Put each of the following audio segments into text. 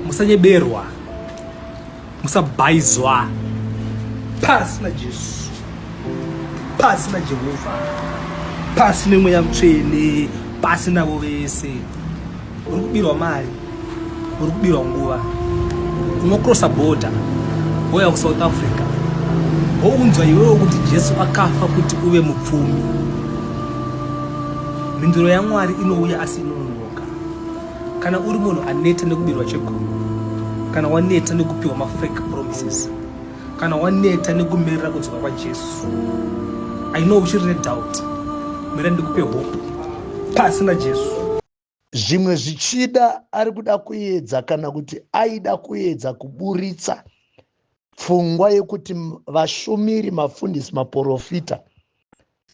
Musanyeberwa, musabhaizwa. Pasi naJesu, pasi naJehovha, pasi nemweya mutsvene, pasi navo vese. Uri kubirwa mari, uri kubirwa nguva, unokrosa border wouya kuSouth Africa wounzwa iwewe kuti Jesu akafa kuti uve mupfumi. Mhinduro yaMwari inouya asi inononoka. Kana uri munhu aneta nekubirwa chegumi, kana waneta nekupiwa mafake promises, kana waneta nekumirira kudzoka kwaJesu, I know uchiri nedoubt, mira ndikupe hope pasina Jesu. Zvimwe zvichida ari kuda kuedza kana kuti aida kuedza kuburitsa pfungwa yekuti vashumiri, mafundisi, maporofita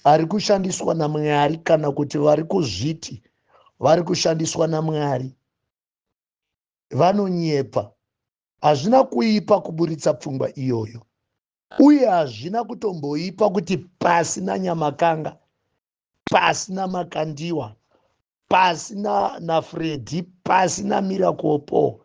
ari kushandiswa naMwari kana kuti vari kuzviti vari kushandiswa naMwari vanonyepa. Hazvina kuipa kuburitsa pfungwa iyoyo, uye hazvina kutomboipa kuti pasi naNyamakanga, pasi naMakandiwa, pasi naFreddy, pasi naMiracle Paul.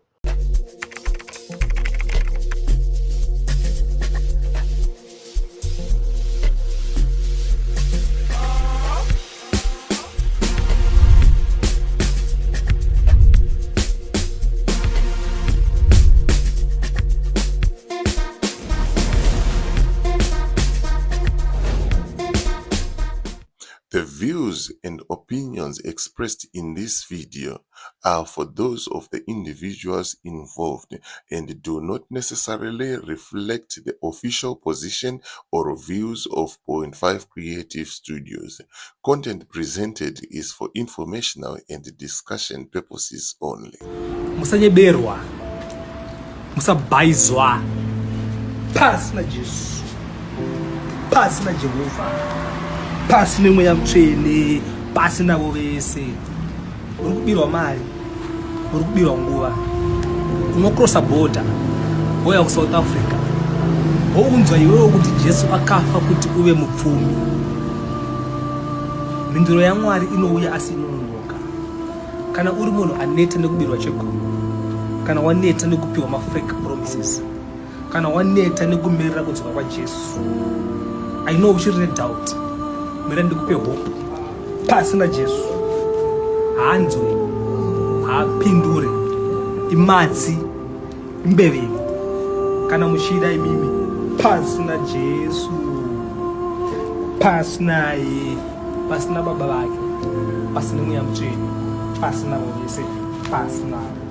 The views and opinions expressed in this video are for those of the individuals involved and do not necessarily reflect the official position or views of Point 5 Creative Studios. Content presented is for informational and discussion purposes only. Musanyeberwa, musabhaizwa, pasi naJesu, pasi naJehovha, pasi nemweya mutsvene, pasi navo vese. Uri kubirwa mari, uri kubirwa nguva, unokrosa border wouya kuSouth Africa wounzwa iwewe kuti Jesu akafa kuti uve mupfumi. Mhinduro yaMwari inouya asi inononoka. Kana uri munhu aneta nekubirwa chegumi, kana waneta nekupiwa mafake promises, kana waneta nekumirira kudzoka kwaJesu, I know uchiri nedoubt, mira ndikupe hope. Pasi naJesu haanzwe, haapindure, imatsi, imbeveni. Kana muchida imimi, pasi naJesu, pasi naye, pasi nababa vake, pasi nemweya mutsvene, pasi navo vese, pasi navo.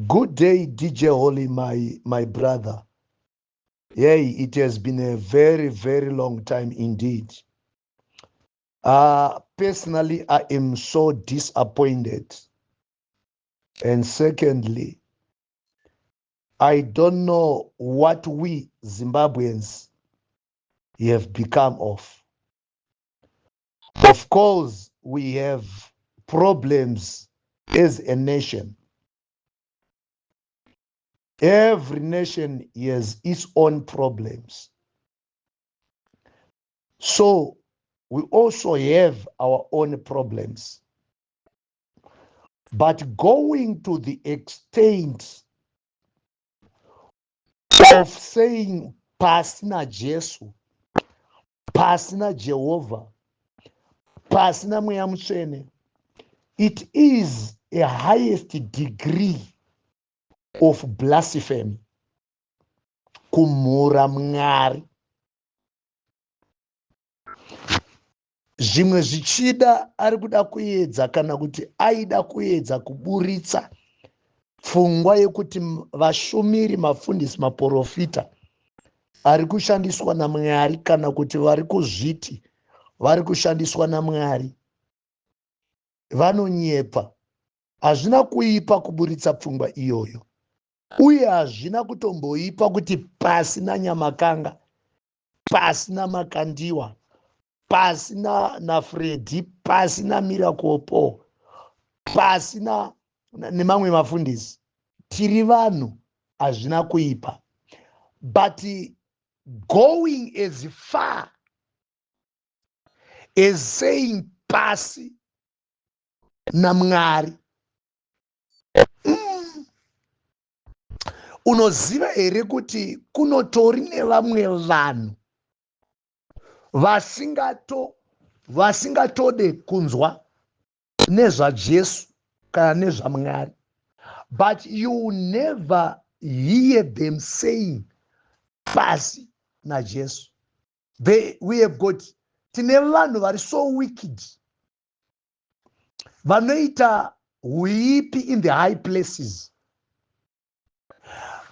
Good day, DJ Holly, my brother. Yay, it has been a very, very long time indeed. Personally, I am so disappointed. And secondly, I don't know what we Zimbabweans have become of. Of course, we have problems as a nation. Every nation has its own problems. So we also have our own problems. But going to the extent of saying pasina Jesu, pasina Jehovah, pasina Mweya Mutsvene, it is a highest degree of blasphemy. Kumhura Mwari. Zvimwe zvichida ari kuda kuedza kana kuti aida kuedza kuburitsa pfungwa yekuti vashumiri, mafundisi, maporofita ari kushandiswa naMwari kana kuti vari kuzviti vari kushandiswa naMwari vanonyepa. Hazvina kuipa kuburitsa pfungwa iyoyo, uye hazvina kutomboipa kuti pasi naNyamakanga, pasi naMakandiwa, pasi naFreddy, pasi naMiracle Paul, pasi nemamwe mafundisi. Tiri vanhu, hazvina kuipa. But going as far as saying pasi naMwari, Unoziva here kuti kunotori nevamwe vanhu vasingato vasingatode kunzwa nezvaJesu kana nezvaMwari, but you never hear them saying pasi naJesu? We have got, tine vanhu vari so wicked, vanoita huipi in the high places,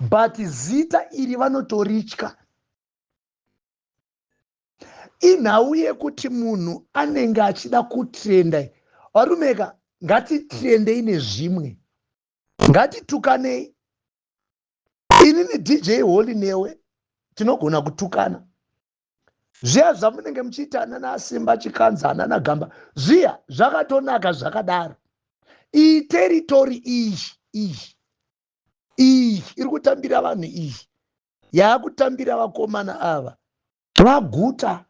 but zita iri vanotoritya. Inhau yekuti munhu anenge achida kutrenda. Varumeka, ngatitrendei nezvimwe, ngatitukanei. Inini DJ Holy newe tinogona kutukana. Zviya zvamunenge muchiita nana Simba Chikanza, nana Gamba, zviya zvakatonaka zvakadaro. Iyi territory iyi, iyi, iyi iri kutambira vanhu, iyi yaakutambira vakomana ava vaguta.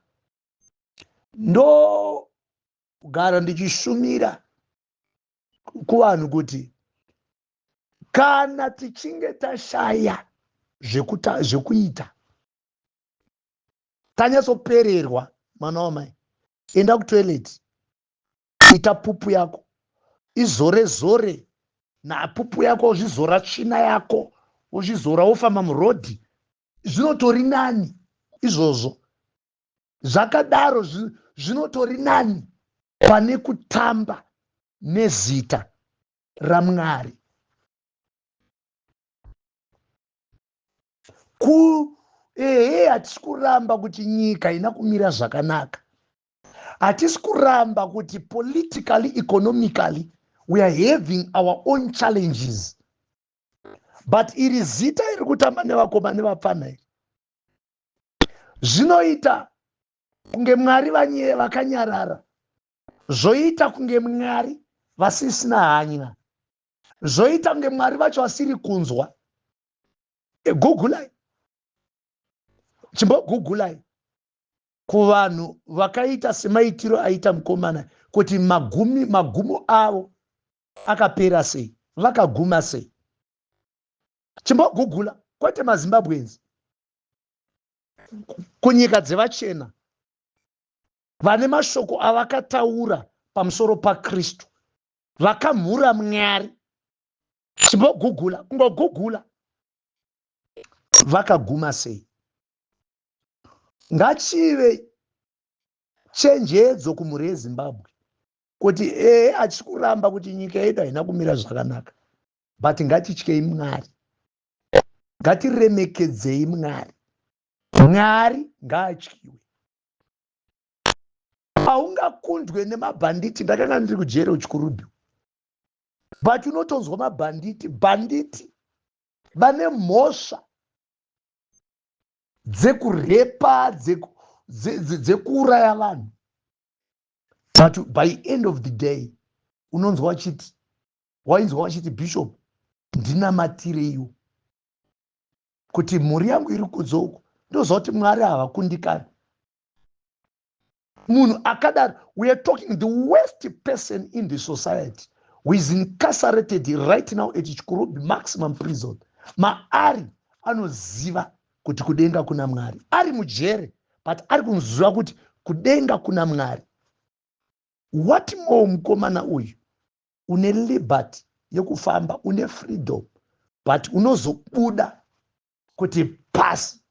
Ndogara ndichishumira kuvanhu kuti kana tichinge tashaya zvekuita, tanyatsopererwa, mwana wamai, enda kutoilet, ita pupu yako, izore zore napupu yako, uzvizora tsvina yako, uzvizora, wofamba murodhi. Zvinotori nani izvozvo zvakadaro, zvinotori nani pane kutamba nezita raMwari. Ku ehe, hatisi kuramba kuti nyika ina kumira zvakanaka, hatisi kuramba kuti politically, economically we are having our own challenges, but iri zita iri kutamba nevakoma nevapfana iri, zvinoita kunge Mwari vakanyarara, zvoita kunge Mwari vasisina hanya, zvoita kunge Mwari vacho vasiri kunzwa. Gugulai, chimbogugulai kuvanhu vakaita semaitiro aita mukomana, kuti magumi magumo avo akapera sei, vakaguma sei. Chimbogugula, kwete maZimbabweans, kunyika dzevachena vane mashoko avakataura pamusoro paKristu, vakamhura Mwari. Chimbogugula, kungogugula, vakaguma sei. Ngachive chenjedzo kumhuri yeZimbabwe kuti ehe, hatisi kuramba kuti nyika yedu haina kumira zvakanaka, but ngatityei Mwari, ngatiremekedzei Mwari. Mwari ngaatyiwe. Haungakundwe nemabhanditi. Ndakanga ndiri kujere uchikurubhiwa, but unotonzwa mabhanditi, bhanditi vane mhosva dzekurepa, dzekuuraya vanhu, but by end of the day unonzwa vachiti, wainzwa vachiti, "Bishop, ndinamatireiwo kuti mhuri yangu iri kunze uko, ndoziva kuti Mwari havakundikani." Munhu akadaro, we are talking the worst person in the society who is incarcerated right now at Chikurubi Maximum Prison, maari anoziva kuti kudenga kuna Mwari. Ari mujere, but ari kunziva kuti kudenga kuna Mwari. What more mukomana uyu une liberty yekufamba, une freedom, but unozobuda kuti pasi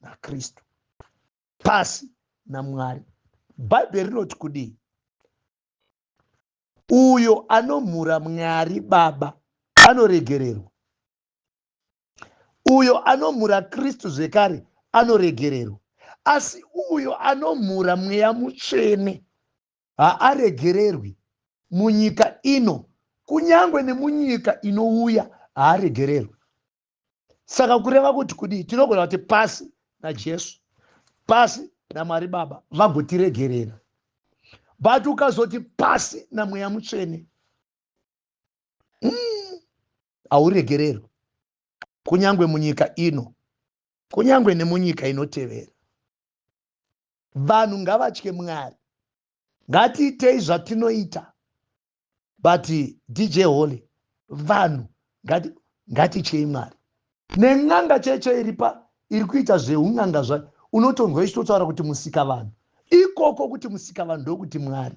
naKristu, pasi naMwari. Bhaibheri rinoti kudii? Uyo anomhura Mwari Baba anoregererwa, uyo anomhura Kristu zvekare anoregererwa, asi uyo anomhura Mweya Mutsvene haaregererwi munyika ino, kunyange nemunyika inouya haaregererwi. Saka kureva kuti kudii? Tinogona kuti pasi naJesu, pasi naMwari Baba, vagotiregerera, but ukazoti pasi naMweya Mutsvene, hauregererwi, kunyange munyika ino, kunyange nemunyika inotevera. Vanhu ngavatye Mwari. Ngatiitei zvatinoita, but DJ Holy, vanhu ngatityei Mwari. Nen'anga chaicho iri pa iri kuita zveun'anga zvayo unotonzwa ichitotaura kuti musikavanhu. Ikoko kuti musikavanhu ndokuti Mwari.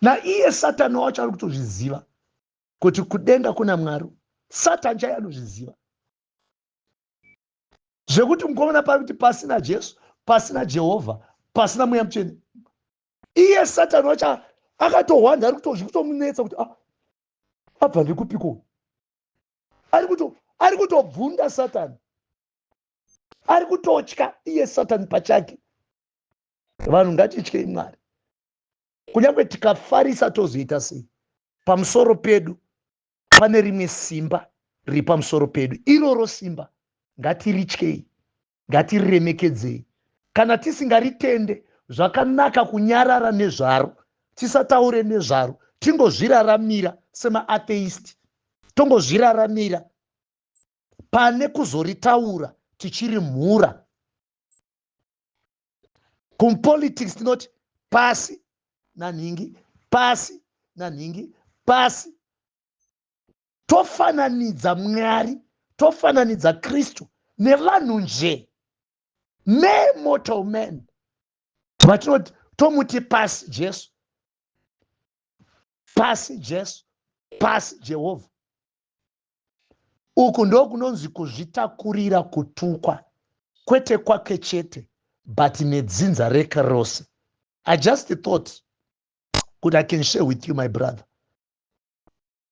Naiye Satani wacho ari kutozviziva kuti kudenga kuna Mwari. Satani chaiye anozviziva. Zvekuti mukomana pari kuti pasina Jesu, pasina Jehovha, pasina Mweya Mutsvene. Iye Satani wacho akatohwanda ari kutozvikutomunetsa kuti ah, abva nekupiko. Ari kuto ari kutobvunda Satani. Ari kutotya iye Satani pachake. Vanhu ngatityei Mwari. Kunyange tikafarisa tozoita sei? Pamusoro pedu pane rimwe simba riri pamusoro pedu. Iroro simba ngatirityei, ngatiriremekedzei. Kana tisingaritende, zvakanaka kunyarara nezvaro, tisataure nezvaro, tingozviraramira semaatheist, tongozviraramira pane kuzoritaura tichiri mhura. Kumpolitics tinoti pasi nanhingi, pasi nanhingi, pasi. Tofananidza Mwari, tofananidza Kristu nevanhu nje, mere mortal man, vatinoti tomuti pasi Jesu, pasi Jesu, pasi Jehovha. Uku ndokunonzi kuzvitakurira kutukwa, kwete kwake chete but nedzinza reke rose. I just thought kuti I can share with you my brother.